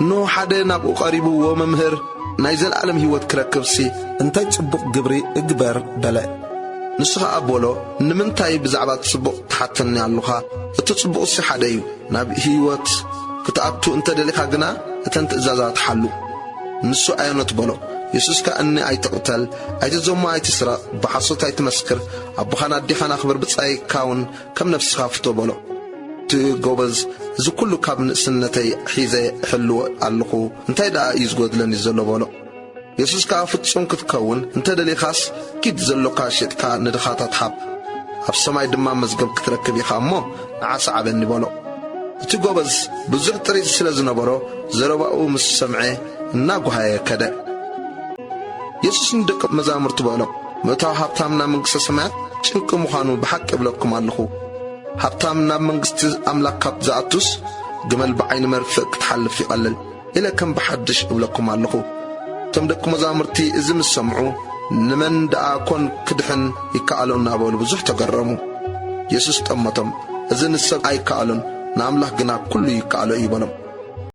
እንሆ ሓደ ናብኡ ቀሪቡ፣ "ዎ መምህር፣ ናይ ዘለኣለም ህይወት ክረክብሲ እንታይ ጽቡቕ ግብሪ እግበር?" በለ። ንሱ ኸኣ በሎ፣ "ንምንታይ ብዛዕባ ጽቡቕ ትሓተኒ ኣሎኻ? እቲ ጽቡቕሲ ሓደ እዩ። ናብ ህይወት ክትኣቱ እንተ ደሊኻ ግና እተን ትእዛዛት ሓሉ።" ንሱ ኣየኖት በሎ። የሱስ ከኣ፣ "እኒ ኣይትቕተል፣ ኣይትዘሙ፣ ኣይትስረቕ፣ ብሓሶት ኣይትመስክር፣ ኣቦኻን ኣዴኻን ኣኽብር፣ ብጻይካ እውን ከም ነፍስኻ ፍቶ" በሎ። እቲ ጎበዝ፣ "እዚ ኩሉ ካብ ንእስነተይ ሒዘ እሕልዎ ኣለኹ፣ እንታይ ደኣ እዩ ዝጎድለኒ ዘሎ?" በሎ። የሱስ ከኣ፣ "ፍጹም ክትከውን እንተ ደሊኻስ፣ ኪድ ዘሎካ ሸጥካ ንድኻታት ሃብ፣ ኣብ ሰማይ ድማ መዝገብ ክትረክብ ኢኻ እሞ፣ ንዓ ሰዓበኒ" በሎ። እቲ ጎበዝ ብዙሕ ጥሪት ስለ ዝነበሮ፣ ዘረባኡ ምስ ሰምዐ እናጓሃየ ከደ። የሱስ ንደቀ መዛሙርቱ በሎም፣ "ምእታው ሃብታም ናብ መንግስተ ሰማያት ጭንቂ ምዃኑ ብሓቂ እብለኩም ኣለኹ። ሃብታም ናብ መንግስቲ ኣምላኽ ካብ ዝኣቱስ፣ ግመል ብዓይኒ መርፍእ ክትሓልፍ ይቐልል" ኢለ ከም ብሓድሽ እብለኩም ኣለኹ። እቶም ደቂ መዛሙርቲ እዚ ምስ ሰምዑ፣ "ንመን ደኣ ኮን ክድሕን ይከኣሎ?" እናበሉ ብዙሕ ተገረሙ። የሱስ ጠመቶም፣ "እዚ ንሰብ ኣይከኣሎን፣ ንኣምላኽ ግና ኩሉ ይከኣሎ እዩ" በሎም።